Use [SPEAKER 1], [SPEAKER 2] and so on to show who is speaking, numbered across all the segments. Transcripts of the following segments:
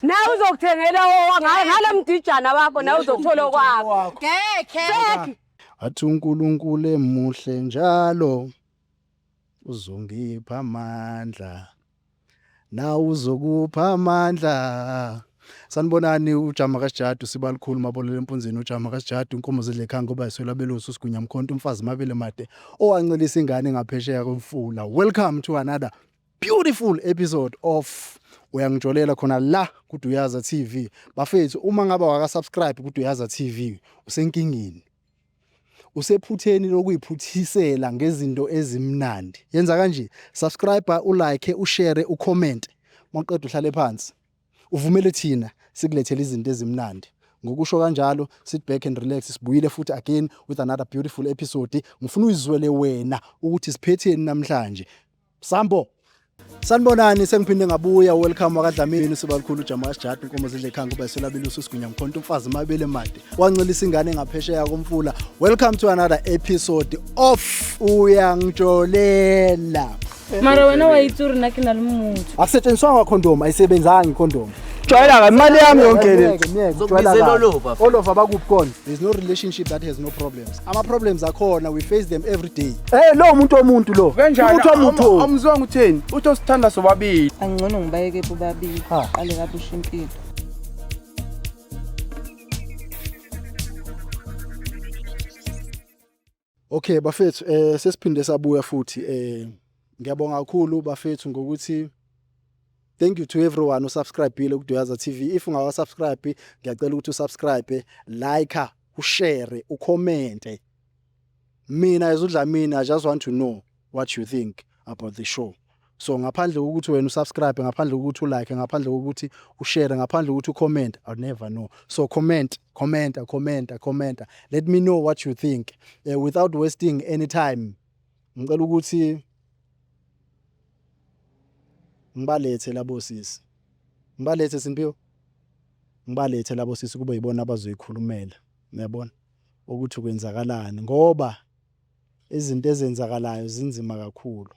[SPEAKER 1] Nawe uzokuthengela ngalo mdijana wakho nawe uzothola okwakho.
[SPEAKER 2] Ngekhe.
[SPEAKER 1] Sek.
[SPEAKER 3] Athi uNkulunkulu emuhle njalo uzongipha amandla nawe uzokupha amandla. Sanibonani, uJama kaSijadu sibalikhulu mabolele empunzini, uJama kaSijadu inkomo zidle ekhaya ngoba iswela belusi usigunya mkhonto umfazi mabele made owancelisa ingane ngaphesheya komfula. Welcome to another beautiful episode of Uyangijolela khona la kuDuyaza TV. Bafethu, uma ngabe waka subscribe kuDuyaza TV usenkingeni. Usephutheni lokuyiphuthisela ngezinto ezimnandi. Yenza kanje, subscribe, ulike, ushare, ucomment. Mawuqeda uhlale phansi. Uvumele thina sikulethele izinto ezimnandi. Ngokusho kanjalo, sit back and relax, sibuyile futhi again with another beautiful episode. Ngifuna uyizwele wena ukuthi siphetheni namhlanje. Sambo. Sanibonani, sengiphinde ngabuya. Welcome wakaDlamini, sibalukhulu uJama Sijadu, inkomo zidle ekhaya kuba iselabili usigunya mkhonto umfazi mabele made wancelisa ingane ngaphesheya komfula. Welcome to another episode of Uyangijolela.
[SPEAKER 4] Mara wena wa itse gore nna ke na le motho.
[SPEAKER 3] Akusetshenziswanga condom, ayisebenzanga icondom.
[SPEAKER 5] Jwayela ka imali yami yonke le.
[SPEAKER 6] Zokubizela olova.
[SPEAKER 3] Olova bakuphi khona? There's no relationship that has no problems. Ama problems akhona, we face them every day.
[SPEAKER 5] Eh lo umuntu womuntu lo.
[SPEAKER 7] Kanjani?
[SPEAKER 5] Umuntu womuntu.
[SPEAKER 7] Amuzwanga utheni? Uthi osithanda sobabili.
[SPEAKER 8] Angcono ngibayeke bobabili.
[SPEAKER 3] Ha.
[SPEAKER 8] Qale kabusha impilo.
[SPEAKER 3] Okay bafethu, sesiphinde sabuya futhi. Ngiyabonga kakhulu bafethu ngokuthi thank you to everyone usubscribeile kuDuyaza TV. If ungaka subscribe, ngiyacela ukuthi usubscribe, like, ushare, ucomment. Mina as uDlamini, I just want to know what you think about the show. So ngaphandle kokuthi wena usubscribe, ngaphandle kokuthi ulike, ngaphandle kokuthi ushare, ngaphandle kokuthi ucomment, I'll never know. So comment, comment, comment, comment. Let me know what you think. Without wasting any time, ngicela ukuthi ngibalethe labo sisi. Ngibalethe Simphiwe. Ngibalethe labo sisi kube yibona abazoyikhulumela. Uyabona ukuthi kwenzakalani, ngoba izinto ezenzakalayo zinzima kakhulu.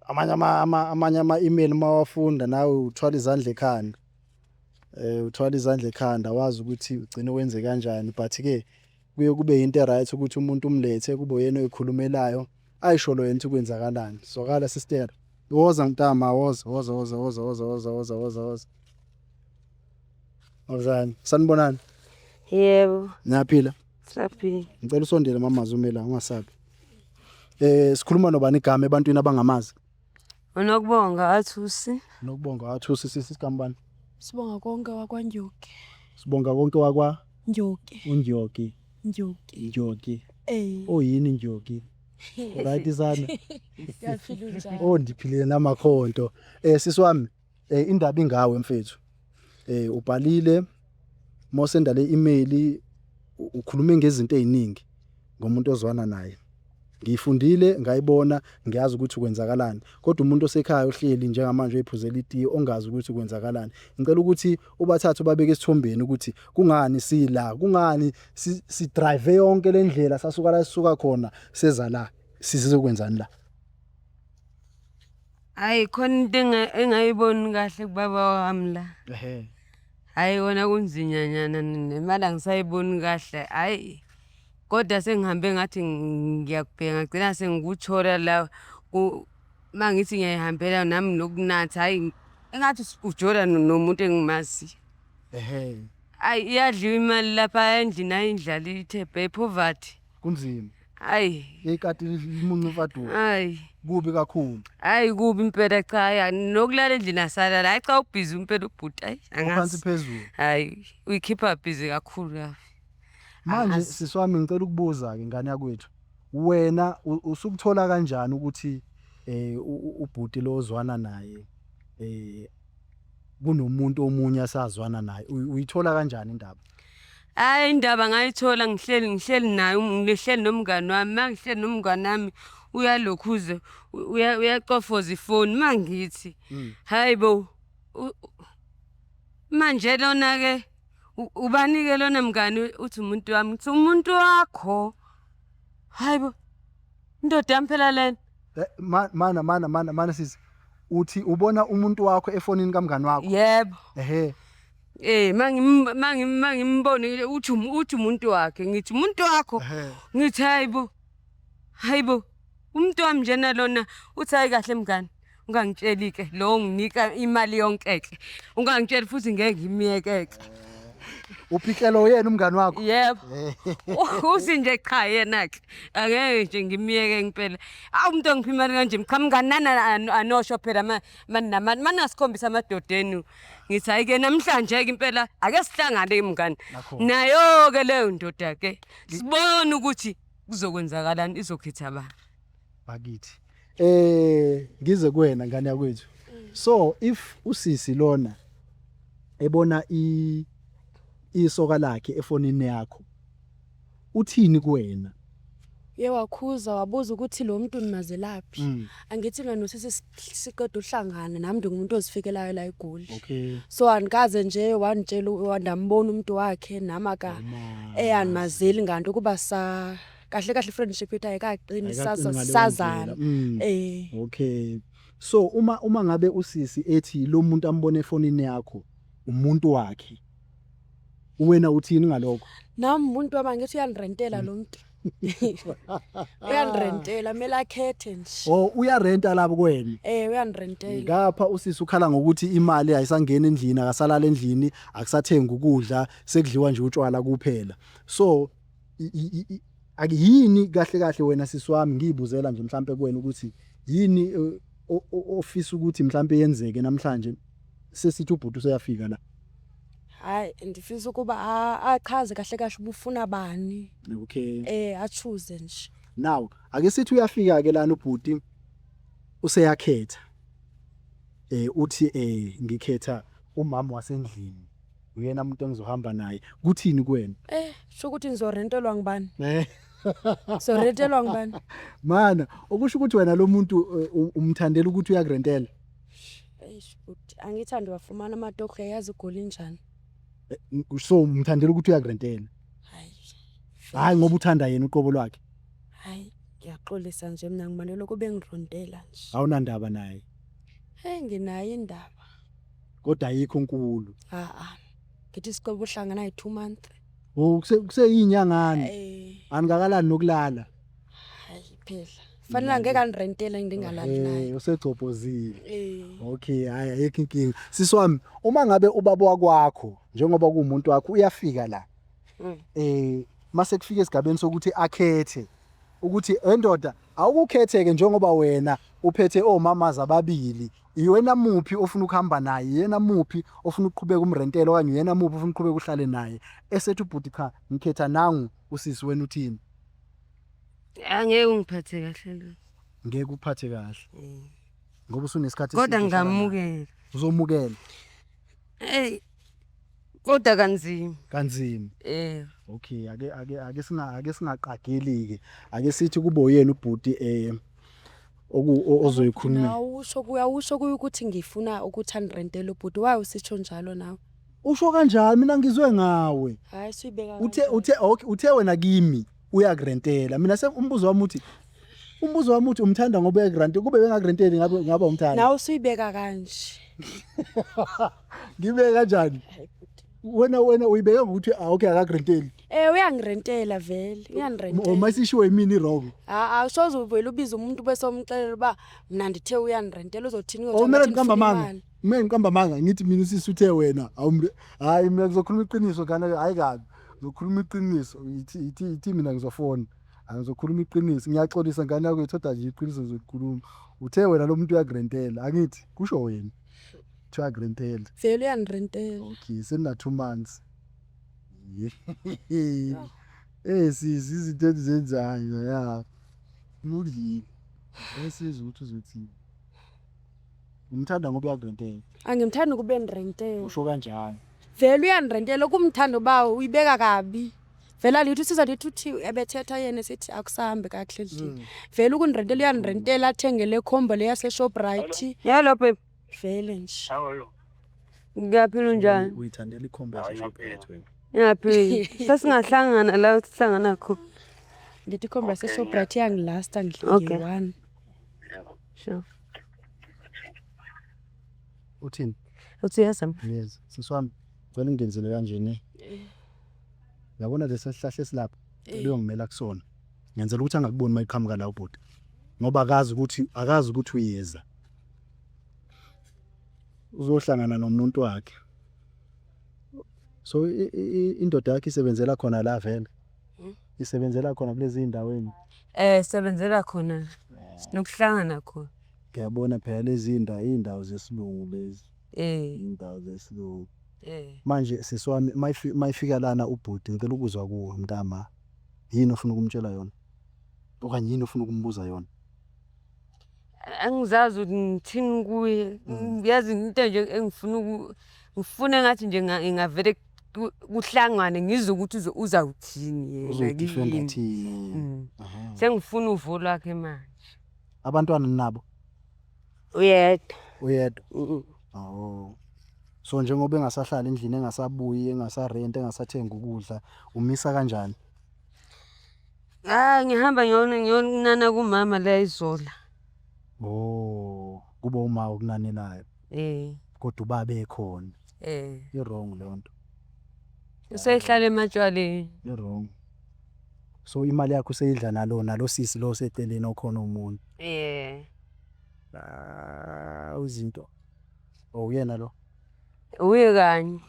[SPEAKER 3] Amanye ama amanye ama email mawafunda nawe uthwala izandla ekhanda. Uthwala izandla ekhanda, wazi ukuthi ugcine wenze kanjani, but ke kuye kube into right ukuthi umuntu umlethe kube uyena oyikhulumelayo, ayisho lo yena ukuthi kwenzakalani. Zwakala sister. Woza mntama, woza, woza, woza, woza, woza, woza, woza, woza, woza. Awuzani. Sanibonani.
[SPEAKER 1] Yebo,
[SPEAKER 3] Niyaphila?
[SPEAKER 1] Siyaphila.
[SPEAKER 3] Ngicela usondele mama Zumela, ungasabi. Sikhuluma nobani igama ebantwini abangamazi?
[SPEAKER 1] Unokubonga Athusi.
[SPEAKER 3] Nokubonga Athusi, sisi sigambani?
[SPEAKER 2] Sibonga konke wakwaNjoki.
[SPEAKER 3] Sibonga konke wakwa
[SPEAKER 2] Njoki.
[SPEAKER 3] uNjoki.
[SPEAKER 2] Njoki.
[SPEAKER 3] Njoki.
[SPEAKER 2] Eh.
[SPEAKER 3] Oyini Njoki? Right sana.
[SPEAKER 2] Siyaphila, unjani?
[SPEAKER 3] Oh, ndiphilile namakhonto. Sisi wami, indaba ingawe mfethu. Ubhalile mosenda le email, ukhulume ngezinto eziningi ngomuntu ozwana naye. Ngiyifundile ngayibona, ngiyazi ukuthi kwenzakalani. Kodwa umuntu osekhaya ohleli njengamanje oyiphuzela itiye ongazi ukuthi kwenzakalani, ngicela ukuthi ubathathe ubabeke esithombeni ukuthi kungani sila, kungani si drive yonke le ndlela sasuka la sisuka khona seza la, sizokwenzani la?
[SPEAKER 1] Hayi, khona into engayiboni kahle kubaba wami la.
[SPEAKER 3] Ehhe.
[SPEAKER 1] Hayi kona kunzinyanyana, nemali angisayiboni kahle. Hayi kodwa sengihambe ngathi ngiyakubheka, ngagcina sengikuthola la mangithi ngiyayihambela nami nokunatha. Hayi engathi ujola nomuntu engimaziyo.
[SPEAKER 3] Ehhe.
[SPEAKER 1] Hayi iyadliwa imali lapha endlini, hayi indlala ithe bhe, poverty.
[SPEAKER 3] Kunzima.
[SPEAKER 1] Hayi.
[SPEAKER 3] Ikati limunca imfaduko.
[SPEAKER 1] Hayi.
[SPEAKER 3] Kubi kakhulu.
[SPEAKER 1] Hayi kubi impela, cha, hayi nokulala endlini asalala. Hayi cha, ubhizi impela ubhuti, hayi
[SPEAKER 3] Uphansi
[SPEAKER 1] angazi.
[SPEAKER 3] phezulu.
[SPEAKER 1] Hayi uyikhipha busy kakhulu kabi.
[SPEAKER 3] Manje
[SPEAKER 1] Angazi.
[SPEAKER 3] sisi wami, ngicela ukubuza ke ngane yakwethu. Wena usukuthola kanjani ukuthi ubhuti lo ozwana naye kunomuntu omunye asazwana naye? Uyithola kanjani indaba?
[SPEAKER 1] Hayi indaba ngayithola ngihleli naye, ngihleli nomngani wami. Mangihleli nomngani wami uyalokhuze uyacofoza ifoni, mangithi hayi bo, manje lona ke ubani ke lona mngani? Uthi umuntu wami. Ngithi umuntu wakho? Hayi bo, indoda yami phela lena.
[SPEAKER 3] Mana mana mana mana sisi. Uthi ubona umuntu wakho efonini kamngani wakho?
[SPEAKER 1] Yebo.
[SPEAKER 3] Ehhe.
[SPEAKER 1] Eh mangimbone uthi umuntu wakhe, ngithi umuntu wakho. Ngithi hayibo. Hayibo. Umuntu wami njena lona uthi hayi kahle mngani. Ungangitsheli ke lo nginika imali yonke ke. Ungangitsheli futhi ngeke ngimiyeke ke.
[SPEAKER 3] Uphikelo yena umngani wakho?
[SPEAKER 1] Yebo. Uthi nje cha yena ke. Angeke nje ngimiyeke ngempela. Awu umuntu ongipha imali kanje cha mngani nana anosho phela mani nasikhombisa amadoda enu. Ngithi hayi ke namhlanje ke impela ake sihlangane mngani. Nayo ke leyo ndoda ke. Sibone ukuthi kuzokwenzakalani, izokhetha bani.
[SPEAKER 3] Bakithi. Ngize kuwena ngane yakwethu. So if usisi lona ebona isoka lakhe efonini yakho, uthini kuwena?
[SPEAKER 2] Ye wakhuza, wabuza ukuthi lo muntu nimazelaphi. Angithi mina nosisi siqeda uhlangana, nami ndingumuntu ozifikelayo la eGoli. So andikaze nje wanditshela wandambona umuntu wakhe, nami aka eyanimazeli nganto kuba sa kahle kahle friendship yethu ayikaqini.
[SPEAKER 3] Ayikaqini
[SPEAKER 2] saza
[SPEAKER 3] ngaleyo
[SPEAKER 2] sazana.
[SPEAKER 3] ndlela. Okay. So uma ngabe usisi ethi lo muntu ambone efonini yakho umuntu wakhe, wena uthini ngalokho?
[SPEAKER 2] Nami umuntu wami, angithi uyanirentela lo muntu. Uyanirentela, kumele akhethe nje.
[SPEAKER 3] Oh, uyarenta lapho kuwena?
[SPEAKER 2] Eh, uyanirentela.
[SPEAKER 3] Ngapha usisi ukhala ngokuthi imali ayisangena endlini, akasalala endlini, akusathengi ukudla, sekudliwa nje utshwala kuphela. So akuyini kahle kahle wena sisi wami, ngiyibuzela nje mhlambe kuwena ukuthi yini ofisa ukuthi mhlambe yenzeke namhlanje sesithi ubhuti useyafika la?
[SPEAKER 2] Hayi, ndifisa ukuba achaze kahle kahle ubufuna bani. Achoose nje.
[SPEAKER 3] Now ake sithi uyafika ke lana ubhuti, useyakhetha, uthi ngikhetha umama wasendlini, uyena umuntu engizohamba naye, kuthini kuwena?
[SPEAKER 2] Sho ukuthi ngizorentelwa ngubani?
[SPEAKER 3] Eh.
[SPEAKER 2] Sorentelwa ngubani?
[SPEAKER 3] Mana okusho ukuthi wena lo muntu umthandela ukuthi uyakurentela?
[SPEAKER 2] Eish bhuti, angithandi wafumana amatokho, yazi igoli njani.
[SPEAKER 3] So umthandela ukuthi uyakurentela?
[SPEAKER 2] Hayi.
[SPEAKER 3] Hayi ngoba uthanda yena uqobo lwakhe?
[SPEAKER 2] Hayi, ngiyaxolisa nje, mina ngimanele kube ngirontela nje.
[SPEAKER 3] Awunandaba naye?
[SPEAKER 2] Hey, nginayo indaba.
[SPEAKER 3] Kodwa ayikho nkulu.
[SPEAKER 2] Ah ah. Ngithi siqobo uhlangana yi 2 month.
[SPEAKER 3] Oh, kuseyinyangana.
[SPEAKER 2] Eh.
[SPEAKER 3] Anikakalani nokulala.
[SPEAKER 2] Hayi phela. Fanele ngeke anirentele ndingalali naye.
[SPEAKER 3] Usegcobhozile.
[SPEAKER 2] Eh.
[SPEAKER 3] Okay, hayi ayikho inkinga. Sisi wami, uma ngabe ubaba wakwakho njengoba kuwumuntu wakho uyafika la. Mase kufika esigabeni sokuthi akhethe ukuthi endoda awukukhetheke, njengoba wena uphethe omamaza ababili, iwena muphi ofuna ukuhamba naye, yena muphi ofuna ukuqhubeka umrentelo, okanye yena muphi ofuna ukuqhubeka uhlale naye, esethi ubhuti cha, ngikhetha nangu usisi, wena uthini?
[SPEAKER 1] Angeke ungiphathe kahle lo.
[SPEAKER 3] Ngeke uphathe kahle ngoba usunesikhathi
[SPEAKER 1] Kodwa
[SPEAKER 3] eside uhlala naye.
[SPEAKER 1] ngingamukela.
[SPEAKER 3] Uzomukela?
[SPEAKER 1] Ey. Kodwa kanzima.
[SPEAKER 3] Kanzima?
[SPEAKER 1] Eh.
[SPEAKER 3] Okay, ake singaqageli ke, ake sithi kube uyena ubhuti ozoyikhuluma.
[SPEAKER 2] Nawusho kuyawusho ukuthi ngifuna ukuthi anirentele ubhuti. Why usitsho njalo nawe?
[SPEAKER 3] Usho kanjani? Mina ngizwe ngawe.
[SPEAKER 2] Hayi, suyibeka
[SPEAKER 3] Uthe
[SPEAKER 2] kanjalo.
[SPEAKER 3] Uthe okay, uthe wena kimi uyakurentela. Mina se umbuzo wami uthi umthanda ngoba uyakurentela. Kube bengakurenteli ngabe ngaba umthanda?
[SPEAKER 2] Nawe usuyibeka kanje.
[SPEAKER 3] Ngibeke kanjani? Wena uyibeke ngokuthi ah okay, akakurenteli.
[SPEAKER 2] Eh, uyangirentela vele, uyanirentela.
[SPEAKER 3] Uma isishiwe yimini i-wrong?
[SPEAKER 2] Ah, awusoze uvele ubize umuntu bese umxelela uba mina ndithe uyanirentela, uzothini?
[SPEAKER 3] Oh, kumele ngiqamba amanga? Kumele ngiqamba amanga ngithi mina usisi uthe wena awumre? Hayi, mina ngizokhuluma iqiniso kana, hayi kabi. Ngizokhuluma iqiniso. Ithi mina ngizofona. Angizokhuluma iqiniso. Ngiyaxolisa ngane yakwethu, kodwa nje iqiniso ngizokhuluma. Uthe wena lo muntu uyakurentela, angithi? Kusho wena. Uthi uyakurentela.
[SPEAKER 2] Vele uyanirentela.
[SPEAKER 3] Okay, sena 2 months. Sisi, izinto enizenzayo ya. Kulungile. Esizwe ukuthi uzothini. Umthanda ngoba uyakurentela.
[SPEAKER 2] Angimthandi kube nirentela.
[SPEAKER 3] Usho kanjani?
[SPEAKER 2] Vele uyanirentela, kumthanda uba uyibeka kabi. Vele alithi usiza lithi uthi ebethetha yena esithi akusahambi kakuhle endlini. Vele ukunirentela uyanirentela, athenge le combo le yase-Shoprite.
[SPEAKER 1] Hello babe.
[SPEAKER 2] Vele nje.
[SPEAKER 1] Ngiyaphila, unjani?
[SPEAKER 3] Uyithandela ikhombe yase-Shoprite wena.
[SPEAKER 1] Ngiyaphila. Sesingahlangana la sihlangana khona.
[SPEAKER 2] Ndithi ikhombo yase-Shoprite iyangilasta
[SPEAKER 1] Okay.
[SPEAKER 2] ngiyi-one.
[SPEAKER 1] Sure.
[SPEAKER 3] Uthini?
[SPEAKER 1] Uthi uyeza.
[SPEAKER 3] Yes, sisi wami, ngicela ungenzele kanje ne. Uyabona lesi sihlahla esilapha? Cela uyongimela kusona. Ngenzela ukuthi angakuboni uma eqhamuka la ubhuti. Ngoba akazi ukuthi uyeza. Uzohlangana nomuntu wakhe. So indoda yakhe isebenzela khona la vele. Isebenzela khona kulezi zindaweni.
[SPEAKER 1] Sebenzela khona. Sinokuhlangana khona.
[SPEAKER 3] Ngiyabona phela lezi indawo, indawo zesilungu lezi. Indawo zesilungu. Manje sisi wami, mayifika lana ubhuti, ngicela ukuzwa kuwe mntama. Yini ofuna ukumtshela yona? Okanye yini ofuna ukumbuza yona?
[SPEAKER 1] Angizazi ukuthi ngithini kuye. Yazi into nje engifuna ngifuna engathi nje ingavele kuhlangane ngizwe ukuthi uzawuthini yena
[SPEAKER 3] Uzoyi-defenda
[SPEAKER 1] kimi.
[SPEAKER 3] thini?
[SPEAKER 1] Sengifuna uvo lwakhe manje.
[SPEAKER 3] Abantwana nabo?
[SPEAKER 1] Uyedwa.
[SPEAKER 3] Uyedwa. Oh. So njengoba engasahlali endlini, engasabuyi, engasarent, engasathengi ukudla, umisa kanjani?
[SPEAKER 1] Ah, ngihamba ngiyonana kumama la eZola.
[SPEAKER 3] Oh, kube uma okunanelayo.
[SPEAKER 1] Eh.
[SPEAKER 3] Kodwa ubaba ekhona.
[SPEAKER 1] Eh.
[SPEAKER 3] I-wrong leyo nto.
[SPEAKER 1] Usehlala ematshwaleni.
[SPEAKER 3] I-wrong. So imali yakho useyidla nalo sisi lo oseceleni okhona umuntu.
[SPEAKER 1] Eh.
[SPEAKER 3] Ah, izinto. Oh, uyena lo.
[SPEAKER 1] Uye kanye.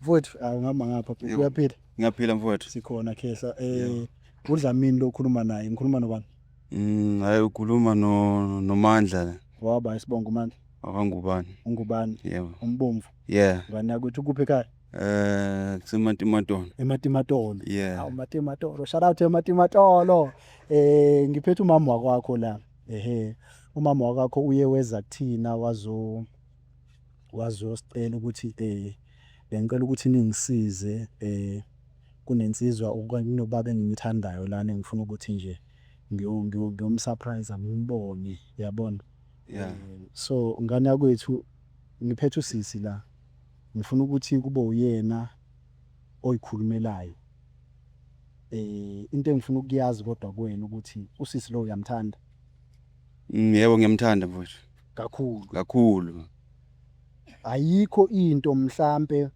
[SPEAKER 3] Mfowethu, awungihamba ngapha,
[SPEAKER 7] Yebo.
[SPEAKER 3] uyaphila?
[SPEAKER 7] Ngiyaphila, mfowethu.
[SPEAKER 3] Sikhona khehla. UDlamini lo okhuluma naye, ngikhuluma nobani?
[SPEAKER 7] Hayi, ukhuluma no noMandla la.
[SPEAKER 3] Waba isibongo uMandla.
[SPEAKER 7] Akangubani.
[SPEAKER 3] Ungubani?
[SPEAKER 7] Yebo.
[SPEAKER 3] Umbomvu.
[SPEAKER 7] Yeah.
[SPEAKER 3] Ngani yakwethu, kuphi ekhaya?
[SPEAKER 7] Kusematimatolo.
[SPEAKER 3] Ematimatolo.
[SPEAKER 7] Yeah.
[SPEAKER 3] Awu, Matimatolo. Shout out eMatimatolo. Ngiphethe umama wakwakho la. Ehhe. Umama wakwakho uye weza kuthina wazosicela ukuthi bengicela ukuthi ningisize, kunensizwa okanye kunobaba engimthandayo lana engifuna ukuthi nje ngiyom-surprise ngimbone, uyabona?
[SPEAKER 7] Yeah.
[SPEAKER 3] So ngane yakwethu, ngiphethe usisi la. Ngifuna ukuthi kube uyena oyikhulumelayo. Into engifuna ukuyazi kodwa kuwena ukuthi usisi lo uyamthanda?
[SPEAKER 7] Yebo, ngiyamthanda, mfowethu.
[SPEAKER 3] Kakhulu.
[SPEAKER 7] Kakhulu.
[SPEAKER 3] Ayikho into mhlambe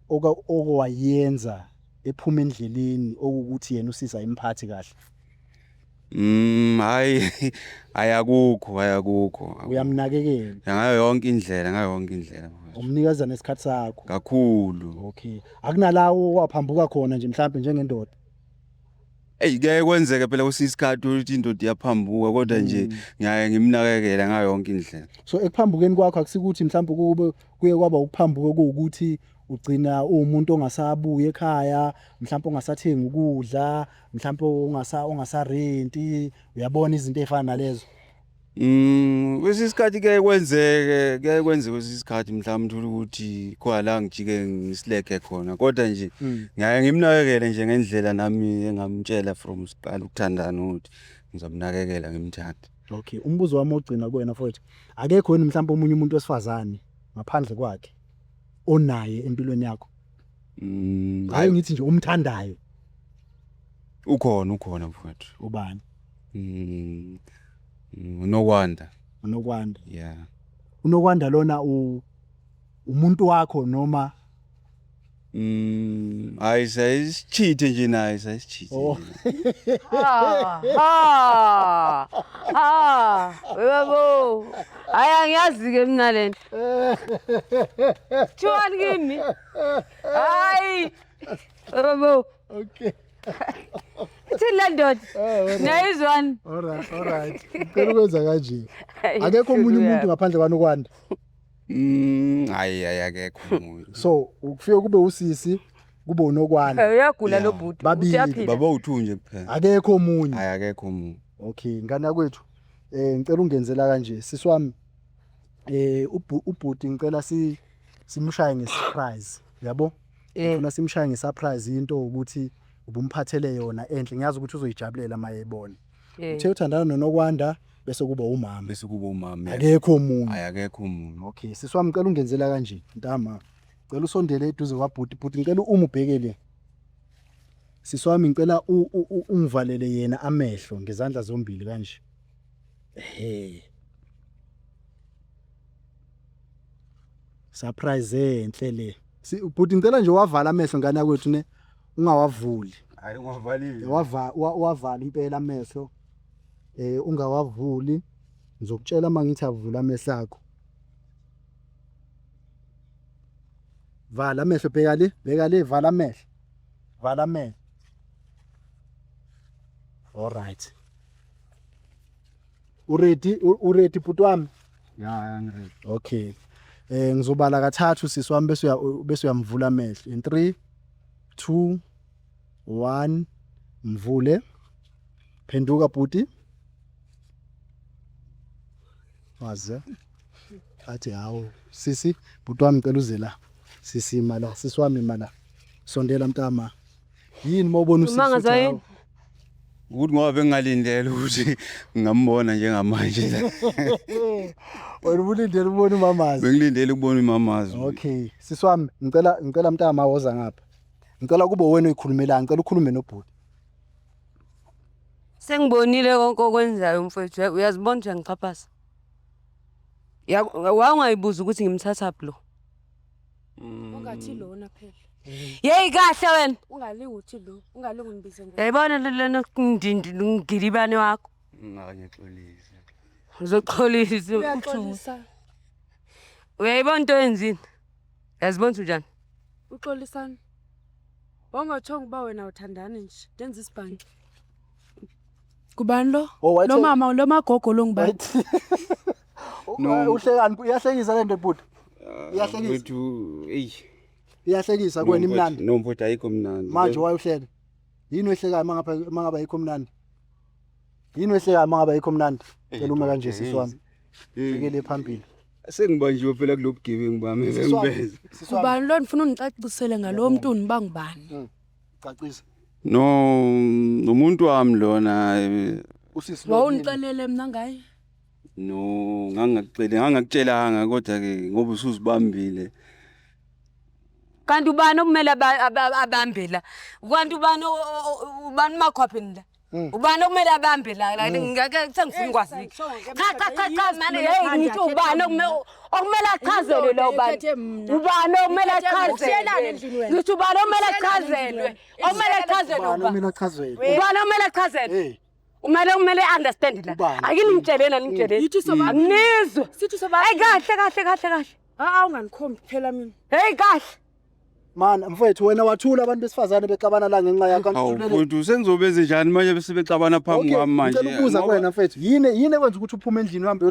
[SPEAKER 3] okowayenza ephuma endleleni okukuthi yena usisi ayimphathi kahle?
[SPEAKER 7] Hayi, ayakukho, ayakukho.
[SPEAKER 3] Uyamnakekela?
[SPEAKER 7] Ngayo yonke indlela, ngayo yonke indlela, mfowethu.
[SPEAKER 3] Umnikeza nesikhathi sakho?
[SPEAKER 7] Kakhulu.
[SPEAKER 3] Okay. Akunalawo waphambuka khona nje mhlambe njengendoda?
[SPEAKER 7] Ey, kuyaye kwenzeke phela kwesinye isikhathi ukuthi indoda iyaphambuka, kodwa nje ngiyaye ngimnakekele ngayo yonke indlela.
[SPEAKER 3] So ekuphambukeni kwakho akusikuthi mhlawumbe kube kuye kwaba ukuphambuka kuwukuthi ugcina uwumuntu ongasabuyi ekhaya, mhlawumbe ongasathengi ukudla, mhlawumbe ongasarenti, uyabona, izinto ezifana nalezo?
[SPEAKER 7] Kwesinye isikhathi kuyaye kwenzeke kwesinye isikhathi mhlawumbe uthola ukuthi khona la ngijike ngisileke khona, kodwa nje ngiyaye ngimnakekele nje ngendlela nami engamtshela from siqala ukuthandana ukuthi ngizomnakekela, ngimthande.
[SPEAKER 3] Okay, umbuzo wami ogcina kuwena, mfowethu, akekho yini mhlawumbe omunye umuntu wesifazane ngaphandle kwakhe onaye empilweni yakho? Hayi, ngithi nje umthandayo.
[SPEAKER 7] Ukhona, ukhona, mfowethu.
[SPEAKER 3] Ubani?
[SPEAKER 7] Unokwanda.
[SPEAKER 3] Unokwanda.
[SPEAKER 7] Yeah.
[SPEAKER 3] Unokwanda lona umuntu wakho noma?
[SPEAKER 7] Hayi, sayisichithe nje naye, sayisichithe.
[SPEAKER 3] Oh.
[SPEAKER 1] Ha ha ha, yebo, hayi, angiyazi ke mina lento. Kuthiwani kimi? Hayi, yebo.
[SPEAKER 3] Okay.
[SPEAKER 1] Ithini le ndoda? Niyayizwani?
[SPEAKER 3] Alright. Ngicela ukwenza kanje. Akekho omunye umuntu ngaphandle kwaNokwanda?
[SPEAKER 7] Hayi, hayi, akekho umuntu.
[SPEAKER 3] So ukufike kube usisi, kube uNokwanda.
[SPEAKER 1] Uyagula lo bhuti.
[SPEAKER 3] Babili.
[SPEAKER 1] Uyaphila.
[SPEAKER 7] Baba u2 nje kuphela.
[SPEAKER 3] Akekho omunye.
[SPEAKER 7] Hayi, akekho omunye.
[SPEAKER 3] Okay, ngane yakwethu. Ngicela ungenzela kanje, sisi wami. Ubhuti ngicela si simshaye nge-surprise, yabo? Ngifuna simshaye nge-surprise, into ukuthi ubumphathele yona enhle. Ngiyazi ukuthi uzoyijabulela mayebona. Uthe uthandana noNokwanda bese kuba umama.
[SPEAKER 7] Bese kuba umama.
[SPEAKER 3] Akekho omunye.
[SPEAKER 7] Hayi, akekho omunye.
[SPEAKER 3] Okay, sisi wami, ngicela ungenzela kanje, ntama. Ngicela usondele eduze kwabhuti, bhuti ngicela uma ubhekele. Sisi wami, ngicela ungivalele yena amehlo ngezandla zombili kanje. Ehhe. Surprise enhle le. Bhuti, ngicela nje wavala amehlo, ngane yakwethu, ne, ungawavuli.
[SPEAKER 7] Hayi, ungavalile.
[SPEAKER 3] Wavala impela amehlo. Ungawavuli. Ngizokutshela mangithi avula amehlo akho. Vala amehlo, bheka le, bheka le, vala amehlo. Vala amehlo. All right. Uready? Uready, bhuti wami?
[SPEAKER 7] Ya, ngiready.
[SPEAKER 3] Okay. Ngizobala kathathu, sisi wami, bese uyamvula amehlo. In 3 2 1, mvule. Phenduka, bhuti. Waze. Athi hawo, sisi, bhuti wami, ngicela uze la. Sisi, mala, sisi wami, mala. Sondela, mntama. Yini mawubona usisi?
[SPEAKER 1] Umangaza
[SPEAKER 3] uthi
[SPEAKER 1] yini?
[SPEAKER 3] hawu?
[SPEAKER 7] Ukuthi ngoba bengingalindele ukuthi ngingambona njengamanje la.
[SPEAKER 3] Wena ubulindele ukubona umamazi.
[SPEAKER 7] Bengilindele ukubona umamazi.
[SPEAKER 3] Okay, sisi wami, ngicela mntama, woza ngapha. Ngicela kube wena oyikhulumelayo, ngicela ukhulume nobhuti.
[SPEAKER 1] Sengibonile konke okwenzayo, mfowethu. Uyazibona ukuthi uyangixhaphaza. Ya, wawungayibuza ukuthi ngimthathaphi lo.
[SPEAKER 2] Ungathi lona phela.
[SPEAKER 1] Yeyi, kahle wena.
[SPEAKER 2] Ungalingi uthi lo, ungalingi ungibize ngo.
[SPEAKER 1] Yayibona lena ngilibane wakho.
[SPEAKER 7] Ngangixolisa.
[SPEAKER 1] Uzoxolisa.
[SPEAKER 2] Uyaxolisa.
[SPEAKER 1] Uyayibona into oyenzile? Uyazibona ukuthi unjani?
[SPEAKER 2] Uxolisani. Wangathonga uba wena uthandani nje. Ndenza isibhanxi. Kubani lo?
[SPEAKER 3] Oh,
[SPEAKER 2] Lo mama, lo magogo lo ngubani?
[SPEAKER 7] No.
[SPEAKER 3] Uhlekani? Iyahlekisa lento, bhuti. Iyahlekisa.
[SPEAKER 7] Mfethu, eyi.
[SPEAKER 3] Iyahlekisa kuwena, imnandi.
[SPEAKER 7] No mfethu, ayikho mnandi.
[SPEAKER 3] Manje wayuhleka. Yini oyihlekayo mangapha ayikho mnandi? Yini oyihlekayo mangaba ayikho mnandi? Cela ume kanje, sisi wami. Fikele phambili.
[SPEAKER 7] Sengibanjiwe phela kulo bugebengu bami
[SPEAKER 3] Sisi wami,
[SPEAKER 7] bengibenza.
[SPEAKER 3] sisi wami.
[SPEAKER 2] Kubani lo? Ndifuna undicacisele ngalo mntu ndiba ngubani.
[SPEAKER 3] Cacisa.
[SPEAKER 7] No, umuntu wami lona.
[SPEAKER 3] Usisi lo.
[SPEAKER 2] Wawundixelele mna ngaye.
[SPEAKER 7] No, ngangingakuceli, ngangingakutshelanga, kodwa ke ngoba usuzibambile.
[SPEAKER 1] Kanti ubani okumele abambe la? Kanti ubani ubani makhwapheni la? Ubani okumele abambe la? La ngeke sengifuna ukwazi. Cha cha cha cha, mane, hey, ngithi ubani okumele achazelwe la, ubani? Ubani okumele achazelwe? Ngithi ubani okumele achazelwe? Okumele achazelwe
[SPEAKER 3] Ubani
[SPEAKER 1] ubani?
[SPEAKER 3] okumele achazelwe?
[SPEAKER 1] Ubani okumele achazelwe?
[SPEAKER 3] Hey.
[SPEAKER 1] Umele kumele understand la.
[SPEAKER 3] Ubani?
[SPEAKER 1] Ake ningitsheleni, ningitsheleni.
[SPEAKER 2] Yithi sobabili.
[SPEAKER 1] Anginizwe.
[SPEAKER 2] Sithi sobabili.
[SPEAKER 1] Hey, kahle kahle kahle kahle.
[SPEAKER 2] Ha, ungandikhombi phela mina.
[SPEAKER 1] Hey, kahle.
[SPEAKER 3] Mana mfethu, wena wathula abantu besifazane bexabana la ngenxa yakho.
[SPEAKER 7] Hawu
[SPEAKER 3] Angisithulele-
[SPEAKER 7] mfethu, sengizobenze njani manje bese bexabana phambi
[SPEAKER 3] Okay,
[SPEAKER 7] kwami manje?
[SPEAKER 3] ngicela ukubuza kuwena, mfethu. Yini ekwenza ukuthi uphume endlini uhambe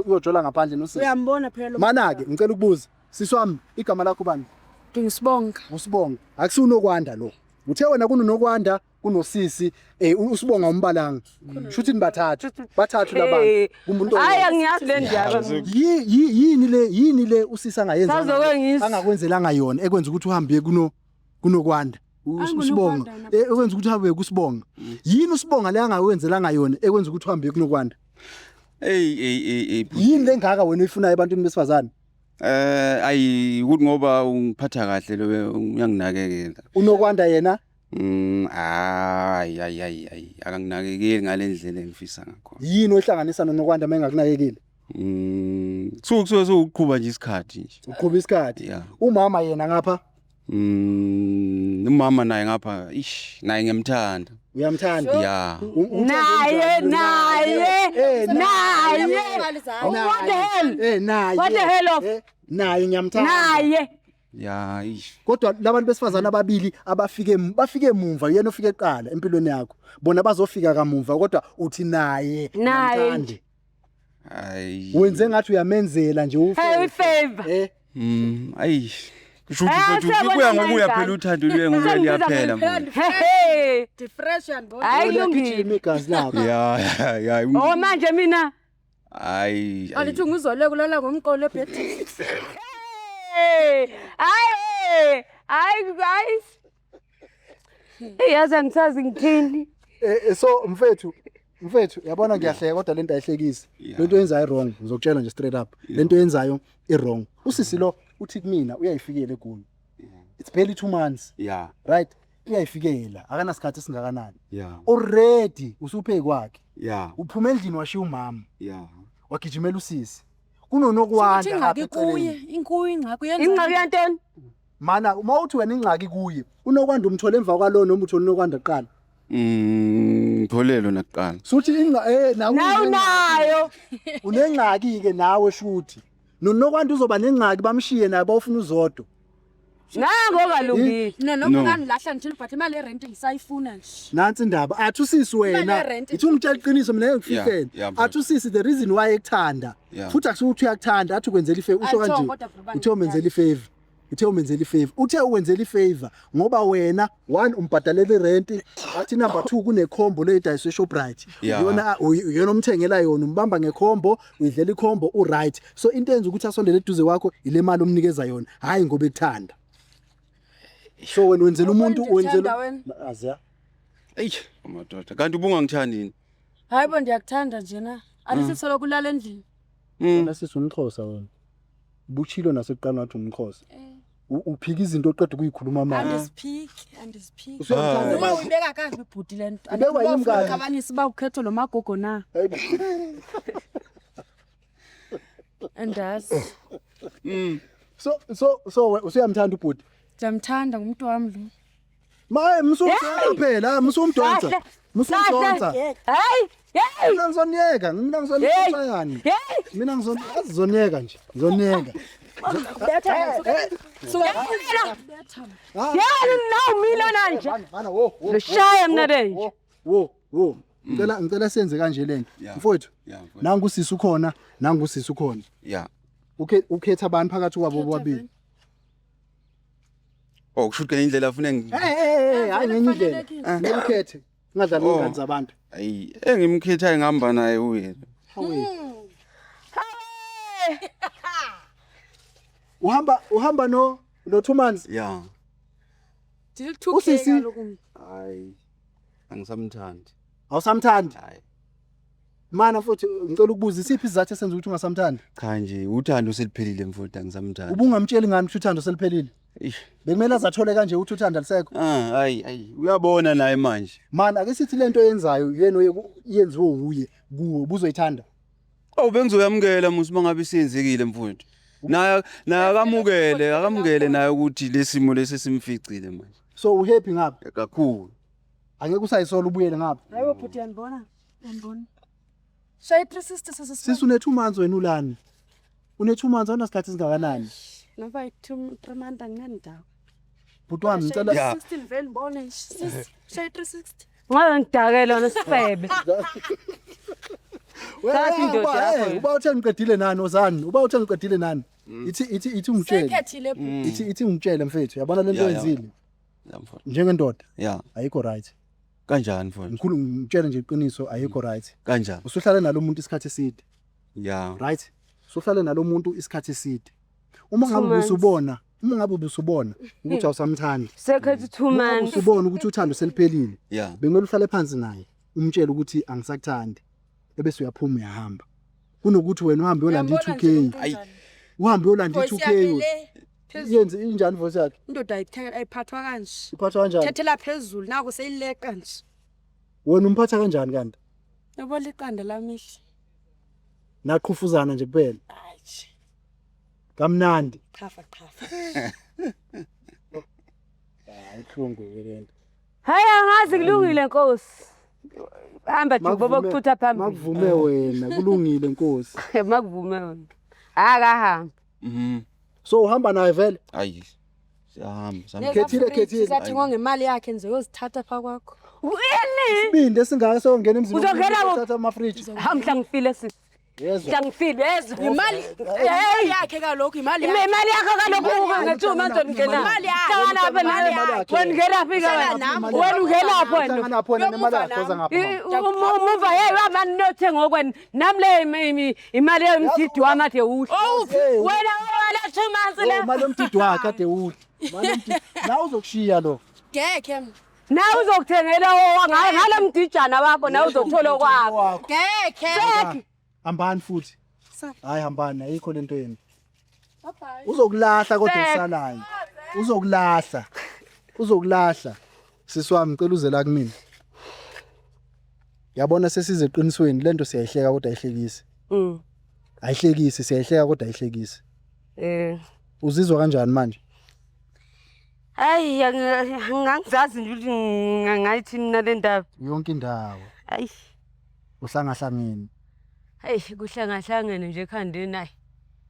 [SPEAKER 3] uyojola ngaphandle nosisi?
[SPEAKER 2] Uyambona phela lo.
[SPEAKER 3] Mana-ke, ngicela ukubuza. Sisi wami, igama lakho bani?
[SPEAKER 2] Ngingisibonga.
[SPEAKER 3] Usibonga. Akusiwunokwanda lo. Uthe wena kunonokwanda, kunosisi, usibonga umbalanga. Shuthi nibathathu. Bathathu labantu. Kumuntu
[SPEAKER 1] Hayi,
[SPEAKER 3] oyedwa.
[SPEAKER 1] angiyazi le ndaba.
[SPEAKER 3] Yini le usisi angayenza?
[SPEAKER 1] Sazoke ngizwe.
[SPEAKER 3] Angakwenzelanga yona ekwenza ukuthi uhambe kunokwanda. Usibonga.
[SPEAKER 2] Angunokwanda.
[SPEAKER 3] Ekwenza ukuthi uhambe kusibonga. Yini usibonga le angakwenzelanga yona ekwenza ukuthi uhambe kunokwanda?
[SPEAKER 7] Hey hey hey hey.
[SPEAKER 3] Yini lengaka wena oyifunayo ebantwini besifazane?
[SPEAKER 7] Ayi, ukuthi ngoba ungiphatha kahle lo, uyanginakekela.
[SPEAKER 3] Unokwanda yena?
[SPEAKER 7] Hayi hayi hayi hayi, akanginakekeli ngalendlela engifisa ngakhona.
[SPEAKER 3] Yini ohlanganisa nonokwanda mengakunakekile?
[SPEAKER 7] Kusuke sekuqhuba nje isikhathi nje.
[SPEAKER 3] Uqhuba isikhathi.
[SPEAKER 7] Yeah.
[SPEAKER 3] Umama yena ngapha?
[SPEAKER 7] Umama naye ngapha, ish, naye ngiyamthanda.
[SPEAKER 3] Uyamthanda?
[SPEAKER 7] Yeah.
[SPEAKER 1] Naye, naye, naye. What the hell?
[SPEAKER 3] Naye.
[SPEAKER 1] What the hell of?
[SPEAKER 3] Naye ngiyamthanda.
[SPEAKER 1] Naye.
[SPEAKER 7] Yeah, ish.
[SPEAKER 3] Kodwa labantu besifazana ababili abafike bafike mumva, yena ofike eqala empilweni yakho. Bona bazofika kamuva, kodwa uthi naye
[SPEAKER 1] Naye.
[SPEAKER 3] ngiyamthanda.
[SPEAKER 7] Hayi.
[SPEAKER 3] Wenze ngathi uyamenzela nje ufe.
[SPEAKER 1] Hey, favor.
[SPEAKER 7] Ayi. Kusho ukuthi mfethu,
[SPEAKER 1] siyabona
[SPEAKER 7] kuya ngokuya
[SPEAKER 1] nayingane.
[SPEAKER 7] phela uthando luye ngokuya liyaphela mfethu.
[SPEAKER 1] Hey.
[SPEAKER 2] Fresh, uyandibona.
[SPEAKER 1] Hayi, kulungile.
[SPEAKER 3] Liyagijima igazi lakho.
[SPEAKER 7] Ya.
[SPEAKER 1] Oh, manje mina.
[SPEAKER 7] Hayi.
[SPEAKER 2] Andithi nguzole kulala ngomqolo ebhedini.
[SPEAKER 1] Hey. Hayi. Hayi, guys. Hey, yazi angisazi ngithini.
[SPEAKER 3] So mfethu, yabona ngiyahleka, kodwa lento ayihlekisi. Lento yenzayo wrong, ngizokutshela nje straight up. Lento yenzayo i wrong. Usisi lo uthi kumina uyayifikela eGoli. It's barely 2 months. Right? Uyayifikela, akanasikhathi esingakanani. Already usuphe kwakhe. Uphuma endlini washiya umama. Wagijimela usisi. Kunonokwanda
[SPEAKER 2] Ukuthi
[SPEAKER 3] ngapha
[SPEAKER 2] ingxaki kuye,
[SPEAKER 3] eceleni.
[SPEAKER 2] inkuye ingxaki uyenza.
[SPEAKER 1] Ingxaki yantoni?
[SPEAKER 3] Mana uma uthi wena ingxaki kuye, unokwanda umthole emva kwalo noma uthole unokwanda kuqala.
[SPEAKER 7] Ngitholelo nakuqala.
[SPEAKER 3] Suthi ingxa nawe
[SPEAKER 1] Nawe unayo.
[SPEAKER 3] Unengxaki ke nawe shuthi. Nonokwanda uzoba nengxaki bamshiye naye bawufuna uZodwa.
[SPEAKER 1] Nango ongalungile.
[SPEAKER 2] Mina
[SPEAKER 7] No.
[SPEAKER 2] noma ungangilahla nje but imali yerent ngisayifuna nje.
[SPEAKER 3] Nansi indaba athi usisi
[SPEAKER 2] Imali
[SPEAKER 3] wena
[SPEAKER 2] yerent.
[SPEAKER 3] ithi ungitshela iqiniso mina ngeke ngikufihlele
[SPEAKER 7] Yeah, yeah, mfowethu.
[SPEAKER 3] athi usisi the reason why ekuthanda futhi akusukuthi uyakuthanda athi ukwenzela ifavor usho
[SPEAKER 2] Athi
[SPEAKER 3] kanje
[SPEAKER 2] kodwa bro,
[SPEAKER 3] uthe umenzela ifavor uthe umenzela ifavor uthe uwenzela ifavor ngoba wena one umbhadalela irent athi number 2 kunekhombo leyidayiswe eShoprite iyona uyona omthengela yona umbamba ngekhombo uyidlela ikhombo uright so into enza ukuthi asondele eduze kwakho ile mali omnikeza yona hayi ngoba ekuthanda so wena wenzela umuntu
[SPEAKER 2] Awuboni
[SPEAKER 3] wenzela
[SPEAKER 2] ndikuthanda wena.
[SPEAKER 3] aziya
[SPEAKER 7] Eyi, madoda. Kanti ubungangithandi yini?
[SPEAKER 2] Hayi bo ndiyakuthanda nje na. Alithi soloko ulala endlini.
[SPEAKER 3] Wena sisi umxhosa wena buchilo nasekuqala wathi umxhosa uphika izinto oqeda ukuyikhuluma manje
[SPEAKER 2] Andiziphiki, andiziphiki.
[SPEAKER 3] Usuyamthanda
[SPEAKER 2] Noma
[SPEAKER 3] manje?
[SPEAKER 2] uyibeka kakubi ibhuti le nto.
[SPEAKER 3] Ibekwa yimi kabi.
[SPEAKER 2] Xabanisa uba ukhetho lo magogo na. Andazi.
[SPEAKER 3] So usuyamthanda ubhuti?
[SPEAKER 2] Ndiyamthanda ngumntu wam lo.
[SPEAKER 3] Maye msumdonsa phela, msumdonsa.
[SPEAKER 1] Kahle.
[SPEAKER 3] Msumdonsa.
[SPEAKER 1] Hayi, hey.
[SPEAKER 3] Mina ngizoniyeka, mina ngizoniyeka yani.
[SPEAKER 1] Hey.
[SPEAKER 3] Mina ngizoniyeka nje, ngizoniyeka.
[SPEAKER 1] Yani nawu mina nanje.
[SPEAKER 3] Mana wo wo.
[SPEAKER 1] Loshaya mina lenje.
[SPEAKER 3] Wo wo. Ngicela senze kanje lento. Mfowethu. Nangu sisi ukhona, nangu sisi ukhona. Ukhetha abantu phakathi kwabo bobabili.
[SPEAKER 7] Oh, kusho ukuthi indlela afuna
[SPEAKER 3] Hey, hayi ngenye indlela. Ngicela ukhethe. Ungadlali ngezingane zabantu.
[SPEAKER 7] Ayi, engimkhethayo ngihamba naye uye.
[SPEAKER 3] Hawe. Uhamba no 2 months.
[SPEAKER 7] Yeah.
[SPEAKER 3] Usisi.
[SPEAKER 7] Hayi. Angisamthandi.
[SPEAKER 3] Awusamthandi?
[SPEAKER 7] Hayi.
[SPEAKER 3] Mana futhi ngicela ukubuza isiphi isizathu esenza ukuthi ungasamthandi?
[SPEAKER 7] Cha nje uthando seliphelile mfowethu angisamthandi.
[SPEAKER 3] Ubungamtsheli ngani ukuthi uthando seliphelile? Bekumele azathole kanje ukuthi uthando alisekho.
[SPEAKER 7] Ah, hayi hayi uyabona naye manje.
[SPEAKER 3] Mana ake sithi lento oyenzayo yena yenziwe uye kuwe ubuzoyithanda.
[SPEAKER 7] Oh bengizoyamukela musi mangabe isenzekile mfowethu. Naye akamukele naye ukuthi lesimo lesi simficile manje.
[SPEAKER 3] So uhappy ngapha?
[SPEAKER 7] Kakhulu.
[SPEAKER 3] Angeke usayisola ubuyele ngapha.
[SPEAKER 2] Hayibo bhuti yanibona. Yanibona. Shayi 360 sisi.
[SPEAKER 3] Sisi une 2 months wena ulani. Une 2 months awunasikhathi singakanani?
[SPEAKER 2] Noma 2 3 months anginandawo.
[SPEAKER 3] Bhuti wami ngicela
[SPEAKER 2] 360 vele ngibone sisi. Shayi 360.
[SPEAKER 1] Ngaze ngidakele wena sifebe. Thatha indoda yakho.
[SPEAKER 3] Uba uthe ngiqedile nani ozani? Uba uthe ngiqedile nani? Ithi ungitshele.
[SPEAKER 2] Sekhethile bhuti.
[SPEAKER 3] Ithi ungitshele mfethu. Yabona lento oyenzile. Njengendoda. Ayikho right.
[SPEAKER 7] Kanjani mfowethu?
[SPEAKER 3] Ngikhulu ngitshele nje iqiniso ayikho right.
[SPEAKER 7] Kanjani?
[SPEAKER 3] Usuhlale nalomuntu isikhathi eside.
[SPEAKER 7] Yeah.
[SPEAKER 3] Right? Usuhlale nalomuntu isikhathi eside. Uma ngabe ubusubona, uma ngabe ubusubona ukuthi awusamthandi.
[SPEAKER 1] Sekhethi 2 months.
[SPEAKER 3] Usubona ukuthi uthando seliphelile.
[SPEAKER 7] Yeah.
[SPEAKER 3] Bekumele uhlale phansi naye, umtshele ukuthi angisakuthandi. Ebese uyaphuma uyahamba. Kunokuthi wena uhambe uyolanda i2K.
[SPEAKER 7] Ayi.
[SPEAKER 3] Uhambe uyolanda i2K. Yenze injani voice yakhe?
[SPEAKER 2] Indoda ayiphathwa kanje.
[SPEAKER 3] Iphathwa kanjani?
[SPEAKER 2] Thethela phezulu naku seyileqa nje.
[SPEAKER 3] Wena umphatha kanjani kanti?
[SPEAKER 2] Yabo liqanda lamihle.
[SPEAKER 3] Naqhufuzana nje kuphela.
[SPEAKER 2] Hayi.
[SPEAKER 3] Kamnandi.
[SPEAKER 2] Qhafa qhafa.
[SPEAKER 3] Hayi ihlungu lento.
[SPEAKER 1] Hayi angazi kulungile Nkosi. Hamba Jehova bokuthutha phambili.
[SPEAKER 3] Makuvume wena kulungile Nkosi.
[SPEAKER 1] Makuvume wena. Akahamba.
[SPEAKER 3] So uhamba naye vele?
[SPEAKER 7] Ayi. Siyahamba.
[SPEAKER 3] Khethile.
[SPEAKER 2] Sathengwa ngemali yakhe nje uyozithatha pha kwakho.
[SPEAKER 1] Uyini?
[SPEAKER 3] Isibindi esingaka songena emzini.
[SPEAKER 1] Uzongena
[SPEAKER 3] uthatha ama fridge.
[SPEAKER 1] Ha mhla ngifile sisi.
[SPEAKER 3] Yezwa.
[SPEAKER 1] Mhla ngifile yezwa.
[SPEAKER 2] Imali yakhe kalokhu imali yakhe.
[SPEAKER 1] Imali yakho kalokhu nge2 months ongena.
[SPEAKER 2] Imali yakhe.
[SPEAKER 1] Hlangana apha nawe. Wena ungena phi wena? Wena ungena phi wena?
[SPEAKER 3] Hlangana phi wena nemali yakho oza ngapha.
[SPEAKER 1] Umuva hey wamani nothe ngokwena. Nami le imali yomdidi wami ade uhle. Wena wala 2 months la.
[SPEAKER 3] Imali yomdidi wakhe ade uhle. Imali yomdidi. La uzokushiya lo.
[SPEAKER 2] Ngeke.
[SPEAKER 1] Nawe uzokuthengela ngalo mdijana wakho nawe uzokuthola okwakho.
[SPEAKER 2] Ngeke.
[SPEAKER 3] Hambani futhi. Hayi hambani ayikho lento yenu. Uzokulahla kodwa usalayo. Uzokulahla. Uzokulahla. Sisi wami ngicela uze la kumina. Yabona sesize eqinisweni lento siyayihleka kodwa ayihlekisi. Ayihlekisi, siyayihleka kodwa ayihlekisi.
[SPEAKER 1] Eh.
[SPEAKER 3] Uzizwa kanjani manje?
[SPEAKER 1] Hayi, angizazi nje ukuthi ngingayithini nale ndaba.
[SPEAKER 3] Yonke indawo.
[SPEAKER 1] Hayi.
[SPEAKER 3] Uhlangahlangene.
[SPEAKER 1] Hayi, kuhlangahlangene nje ekhandeni hayi.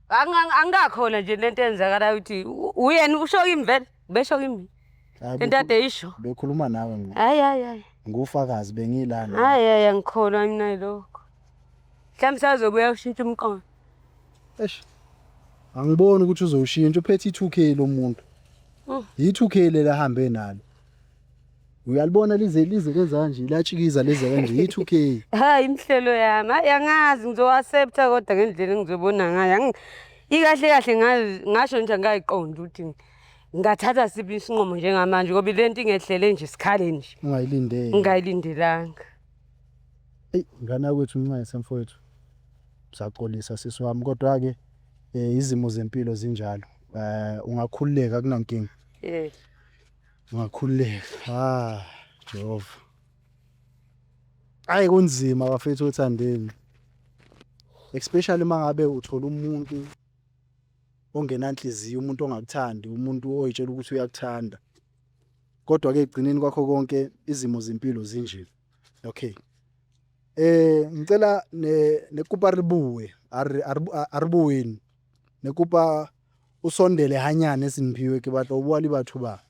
[SPEAKER 1] Angikakhona nje lento eyenzakalayo ukuthi uyena usho kimi vele, ubesho kimi.
[SPEAKER 3] Hayi,
[SPEAKER 1] Lento ade isho.
[SPEAKER 3] Bekhuluma nawe ngqo.
[SPEAKER 1] Hayi hayi hayi.
[SPEAKER 3] Ngufakazi bengilana.
[SPEAKER 1] Hayi hayi, angikholwa mina lokho. Mhlawumbe sazobuya ushintsha umqondo.
[SPEAKER 3] Eish. Angiboni ukuthi uzowushintsha, uphethe i2K lo muntu. I2K lela hambe nalo. Uyalibona lize lize lenza kanje, latshikiza leze kanje i2K.
[SPEAKER 1] Hayi, imhlelo yami. Hayi, angazi, ngizo-accepta kodwa ngendlela engizobona ngayo. Ikahle kahle ngasho nje angayiqondi ukuthi ngingathatha siphi isinqumo njengamanje ngoba le nto ingehlele nje sikhale nje.
[SPEAKER 3] Ungayilindele.
[SPEAKER 1] Ngingayilindelanga.
[SPEAKER 3] Eyi, ngane yakwethu, nxese mfowethu. Saxolisa sisi wami, kodwa ke izimo zempilo zinjalo. Ungakhululeka, akunankinga. Ungakhululeka. Ah, Jehova. Hayi, kunzima bafethu othandeni. Especially mangabe uthola umuntu ongenanhliziyo, umuntu ongakuthandi, umuntu oyitshela ukuthi uyakuthanda. Kodwa ke egcineni kwakho konke izimo zempilo zinje. Okay. Ngicela ne nekupa re bue, a re bueni. Nekupa usondele hanyane Simphiwe, ke batla ho bua le batho ba.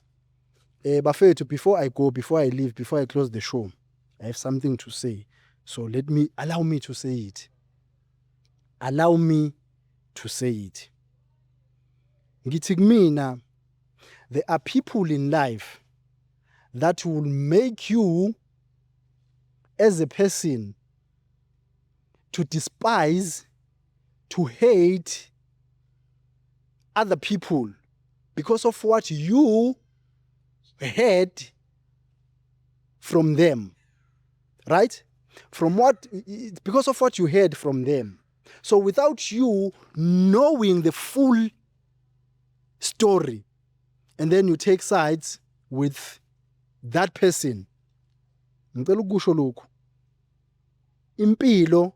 [SPEAKER 3] Bafethu, before I go, before I leave, before I close the show, I have something to say. So let me allow me to say it. Allow me to say it. Ngithi kumina, there are people in life that will make you as a person to despise, to hate other people because of what you heard from them, right? From what, because of what you heard from them. So without you knowing the full story, and then you take sides with that person. Ngicela ukusho lokhu. Impilo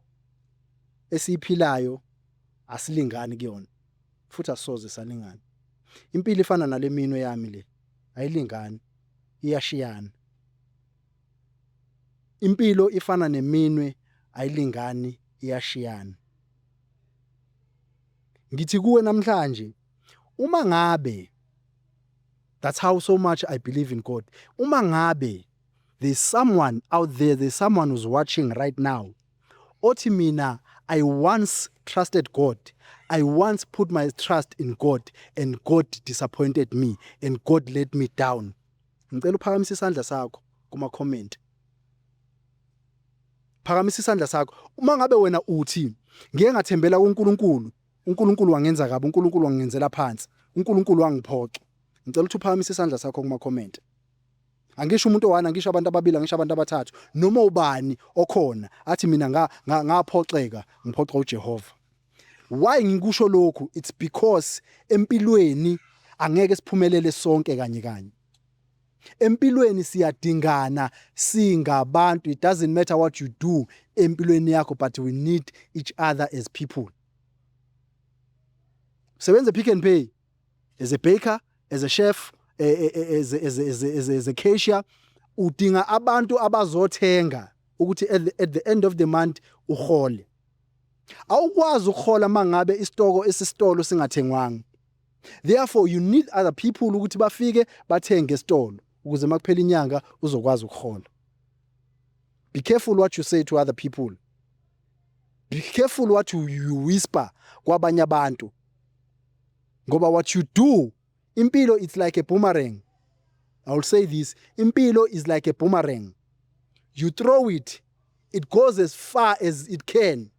[SPEAKER 3] esiyiphilayo asilingani kuyona, futhi asoze salingana. Impilo ifana nale minwe yami le, ayilingani, iyashiyana. Impilo ifana neminwe, ayilingani, iyashiyana. Ngithi kuwe namhlanje, uma ngabe, that's how so much I believe in God, uma ngabe there's someone out there, there's someone who's watching right now othi, "Mina, I once trusted God, I once put my trust in God, and God disappointed me and God let me down," ngicela uphakamise isandla sakho kuma comment. Phakamisa isandla sakho uma ngabe wena uthi, "Ngike ngathembela kuNkulunkulu, uNkulunkulu wangenza kabi, uNkulunkulu wangenzela phansi, uNkulunkulu wangiphoxa." Ngicela ukuthi uphakamise isandla sakho kuma comment. Angisho umuntu owani, angisho abantu ababili, angisho abantu abathathu, noma ubani okhona athi, "Mina ngaphoxeka, ngiphoxa uJehova." Why ngikusho lokhu? It's because empilweni angeke siphumelele sonke kanye kanye. Empilweni siyadingana singabantu. It doesn't matter what you do empilweni yakho, but we need each other as people. Sebenza Pick and Pay, as a baker, as a chef, as a cashier, udinga abantu abazothenga ukuthi at the end of the month uhole. Awukwazi ukuhola mangabe isitoko esisitolo singathengwanga. Therefore you need other people ukuthi bafike bathenge esitolo ukuze makuphela inyanga uzokwazi ukuhola. Be careful what you say to other people. Be careful what you whisper kwabanye abantu, ngoba what you do, impilo, it's like a boomerang. I will say this: impilo is like a boomerang. You throw it, it goes as far as it can.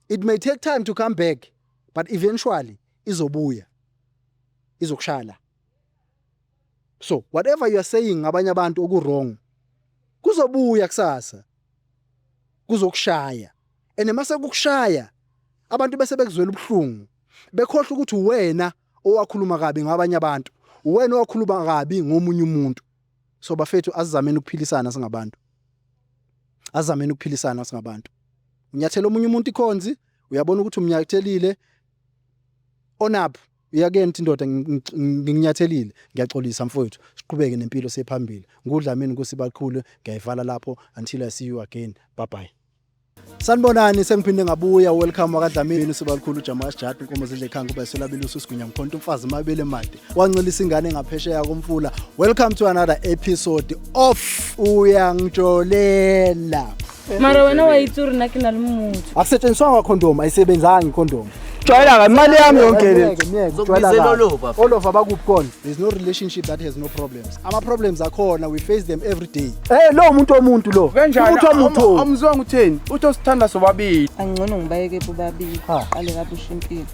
[SPEAKER 3] It may take time to come back, but eventually izobuya izokushala. So whatever you are saying ngabanye abantu oku wrong, kuzobuya kusasa kuzokushaya. And mase kukushaya, abantu bese bekuzwela ubuhlungu, bekhohlwa ukuthi wena owakhuluma kabi ngabanye abantu, wena owakhuluma kabi ngomunye umuntu. So bafethu, asizameni ukuphilisana singabantu, asizameni ukuphilisana singabantu. Unyathela omunye umuntu ikhonzi. Uyabona ukuthi umnyathelile, own up, uyakuyena ukuthi indoda ngikunyathelile, ngiyaxolisa mfowethu, siqhubeke nempilo siyephambili. NguDlamini kuSibalukhulu, ngiyayivala lapho until I see you again, bye bye. Sanibonani, sengiphinde ngabuya. Welcome wakaDlamini uSibalukhulu Jamas Jadu, inkomo zidle ekhaya kuba isolabili ususigunya mkhonto umfazi mabele made wancelisa ingane ngaphesheya komfula. Welcome to another episode of Uyangijolela.
[SPEAKER 4] Mara wena wa itse gore nna ke na le motho.
[SPEAKER 3] Akusetshenziswanga condom, ayisebenzanga icondom.
[SPEAKER 5] Jwayela kabi imali yami yonke le.
[SPEAKER 6] Zokubizela olova.
[SPEAKER 3] Olova bakuphi khona? There's no relationship that has no problems. Ama problems akhona, we face them every day.
[SPEAKER 5] Eh, lo umuntu womuntu lo.
[SPEAKER 9] Kanjani?
[SPEAKER 5] Umuntu womuntu.
[SPEAKER 9] Amuzwanga utheni? Uthi osithanda sobabili.
[SPEAKER 8] Angcono ngibayeke bobabili.
[SPEAKER 3] Ha.
[SPEAKER 8] Qale kabusha impilo.